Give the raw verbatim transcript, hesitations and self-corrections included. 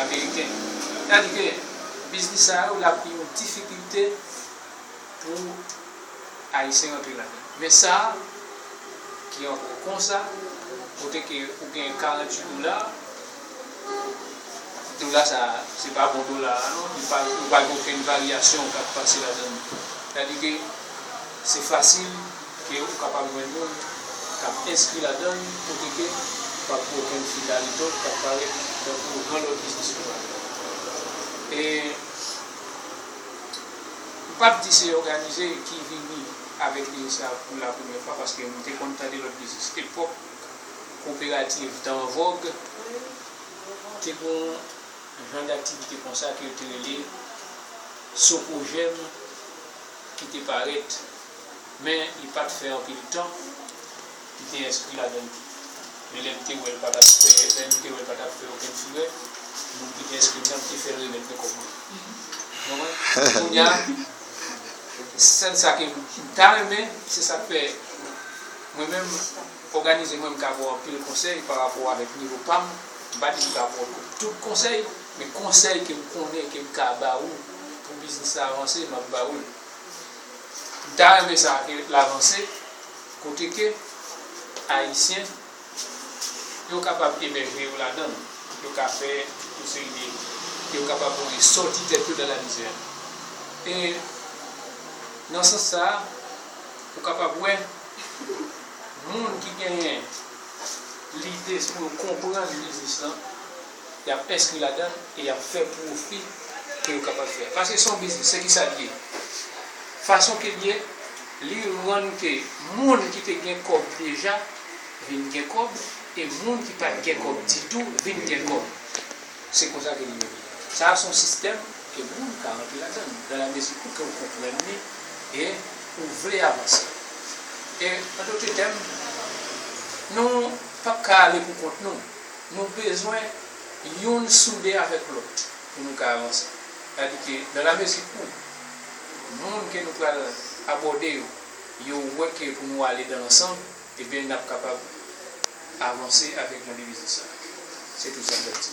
Ameriken. Sa di ke biznis sa yo, l ap gen yon difikilte pou Ayisyen rantre ladan. Men sa a, ki ankò konsa, kote ke ou gen karanntuit dola, dola sa a, se pa bon dola a non, li pa, ou pa gen okenn varyasyon k ap pase ladan l. Sa di ke se fasil ke ou kapab jwenn moun k ap enskri ladan l, kote ke pa gen okenn fi Carito k ap parèt tankou gran lòt biznis yo. E m p ap di se òganize ki vini avèk biznis la pou la premyè fwa, paske m te konn tande lòt biznis. Epòk koperativ te an vòg, te gen yon jan d aktivite konsa ke yo te rele Socogem ki te parèt, men li pa t fè anpil tan, li te enskri ladan l tou. Men lè m te wè l pa t ap fè, lè m te wè l pa t ap fè okenn furè, moun ki te enskri m nan, m te fè l remèt mwen kòb mwen. Ou konprann? Kounye a, sèl sa ke m ta renmen, se sa k fè mwen menm, òganize mwen, m ka ba w anpil konsèy pa rapò avèk nivo pa m. M pa di m ka ba w tout konsèy, men konsèy ke m konnen ke m ka ba ou pou biznis la avanse, m ap ba ou l. M ta renmen sa ke l avanse, kote ke Ayisyen yo kapab emèje yo ladan l, yo ka fè yon seri de, yo kapab sòti tèt yo nan lamizè. E nan sans sa a, ou kapab wè moun ki genyen lide pou yo konprann biznis lan, y ap enskri ladan l e y ap fè pwofi ke yo kapab fè. Paske se yon biznis, se ki sa l ye. Fason ke l ye, li rann ke moun ki te gen kòb deja vin gen kòb, e moun ki pa t gen kòb ditou vin gen kòb. Se konsa ke li ye. Sa a se yon sistèm ke moun ka rantre ladan l, dans la mesure où ke w konprann li e ou vle avanse. E, an dòt tèm, nou p ap ka ale pou kont nou. Nou bezwen youn soude avèk lòt pou nou ka avanse. Sa di ke, dans la mesure où moun ke nou pral abòde yo, yo wè ke pou nou ale dans l'ensemble, ebyen, n ap kapab avanse avèk jan de biznis sa. Se tou sa m t ap di.